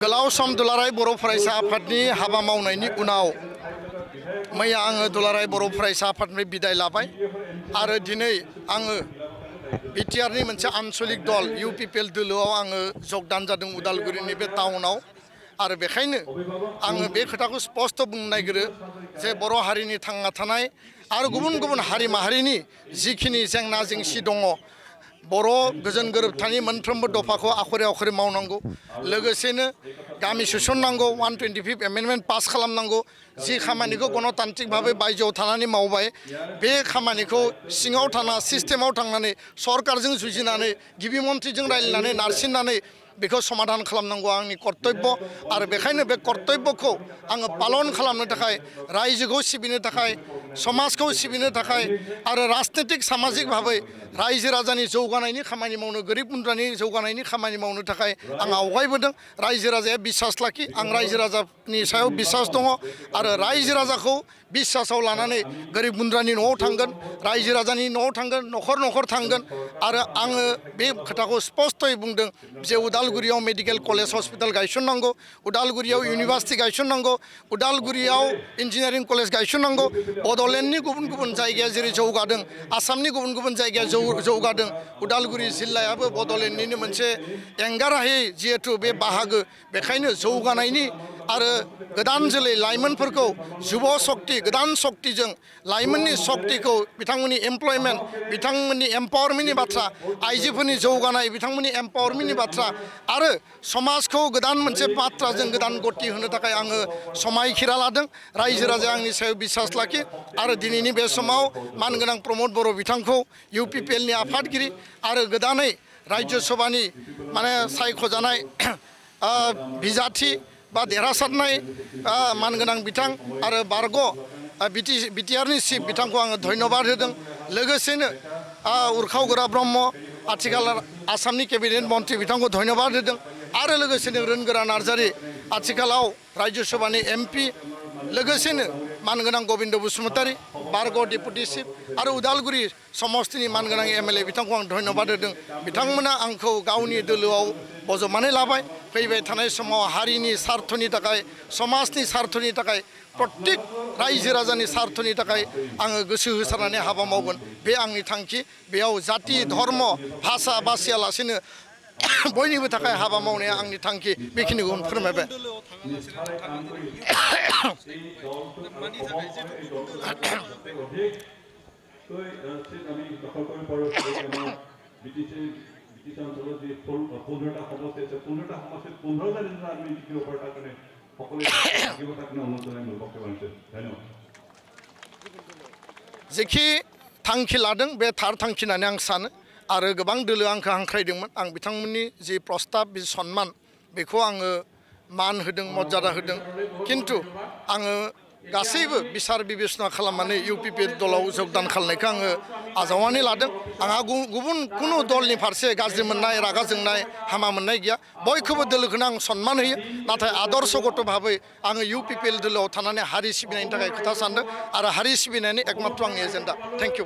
गोलाव सम दुलाराय बर' फरायसा आफादनि हाबा मावनायनि उनाव मैया आङो दुलाराय बर' फरायसा आफादनिफ्राय बिदाय लाबाय आरो दिनै आङो बिटिआरनि मोनसे आनसलिक दल इउपिपिएल दोलोआव आङो जगदान जादों उदालगुरिनि बे टाउनाव आरो बेखायनो आङो बे खोथाखौ स्पष्ट बुंनो नागिरो जे बर' हारिनि थांना थानाय आरो गुबुन गुबुन हारि माहारिनि जिखिनि जेंना जेंसि दङ बर' गोजोन गोरोबथानि मोनफ्रोमबो दफाखौ आखरे आखरे मावनांगौ लोगोसेनो गामि सोसननांगौ 125 एमेन्डमेन्ट पास खालामनांगौ जि खामानिखौ गणतान्त्रिक भाबै बायजोआव थानानै मावबाय बे खामानिखौ सिङाव थाना सिस्टेमाव थांनानै सरकारजों जुजिनानै गिबि मन्थ्रिजों रायज्लायनानै नारसिननानै बेखौ समाधान खालामनांगौ आंनि कर्तब्य आरो बेखायनो बे कर्तब्यखौ आङो पालन खालामनो थाखाय रायजोखौ सिबिनो थाखाय समाजखौ सिबिनो थाखाय आरो राजनीतिक सामाजिक भाबै रायजो राजानि जौगानायनि खामानि मावनो गोरिब गुन्द्रानि जौगानायनि खामानि मावनो थाखाय आं आवगायबोदों रायजो राजाया बिसास लाखि आं रायजो राजानि सायाव बिसास दङ आरो रायजो राजाखौ बिसासाव लानानै गोरिब गुन्द्रानि न'आव थांगोन रायजो राजानि न'आव थांगोन न'खर न'खर थांगोन आरो आङो बे खोथाखौ स्पष्टयै बुंदों जे उदालगुरियाव मेडिकेल कलेज हस्पिटाल गायसननांगौ उदालगुरियाव इउनिभार्सिटि गायसननांगौ उदालगुरियाव इन्जिनियारिं कलेज गायसननांगौ बड'लेण्डनि गुबुन गुबुन जायगाया जेरै जौगादों आसामनि गुबुन गुबुन जायगाया जौगादों उदालगुरि जिल्लायाबो बड'लेण्डनिनो मोनसे एंगारहायै जिहेथु बे बाहागो बेखायनो जौगानायनि आरो गोदान जोलै लाइमोनफोरखौ जुब शक्ति गोदान शक्तिजों लाइमोननि शक्तिखौ बिथांमोननि एमप्लयमेन्ट बिथांमोननि एम्पावारमेन्टनि बाथ्रा आइजोफोरनि जौगानाय बिथांमोननि एम्पावारमेन्टनि बाथ्रा आरो समाजखौ गोदान मोनसे बाथ्राजों गोदान गति होनो थाखाय आङो समायखिरा लादों रायजो राजाया आंनि सायाव बिसास लाखि आरो दिनैनि बे समाव मानगोनां प्रमद बर' बिथांखौ इउपिपिएलनि आफादगिरि आरो गोदानै राज्य सभानि माने सायख'जानाय बिजाथि बा देरहासारनाय मानगोनां बिथां आरो बारग' बिटिआरनि चिफ बिथांखौ आङो धन्यबाद होदों लोगोसेनो उरखाव गोरा ब्रह्म आथिखाल आसामनि केबिनेट मन्थ्रि बिथांखौ धन्यबाद होदों आरो लोगोसेनो रोनगोरा नार्जारि आथिखालाव राज्य सभानि एमपि लोगोसेनो मानगोनां गबिन्द बसुमतारी बारग' डेपुटि चिफ आरो उदालगुरि समस्तिनि मानगोनां एमएलए बिथांखौ आं धन्यबाद होदों बिथांमोना आंखौ गावनि दोलोआव बजबनानै लाबाय फैबाय थानाय समाव हारिनि सार्थनि थाखाय समाजनि सार्थनि थाखाय प्रत्येक रायजो राजानि सार्थनि थाखाय आङो गोसो होसारनानै हाबा मावगोन बे आंनि थांखि बेयाव जाति धर्म भाषा बासियालासेनो बयनिबो थाखाय हाबा मावनाया आंनि थांखि बेखिनिखौ फोरमायबाय जेखि थांखि लादों बे थार थांखि होननानै आं सानो आरो गोबां दोलो आंखौ हांख्रायदोंमोन आं बिथांमोननि जि प्रस्ताब बे सन्मान बेखौ आङो मान होदों मर्यादा होदों किन्तु आङो गासैबो बिसार बिबेसना खालामनानै इउपिपिएल दलाव जगदान खालामनायखौ आङो आजावनानै लादों आंहा गुबुन कुनु दलनि फारसे गाज्रि मोननाय रागा जोंनाय हामा मोननाय गैया बयखौबो दोलोखौनो आं सन्मान होयो नाथाय आदर्शगत भाबै आङो इउपिपिएल दोलोआव थानानै हारि सिबिनायनि थाखाय खोथा सानदों आरो हारि सिबिनायनि एकमात्र आंनि एजेन्डा थेंक इउ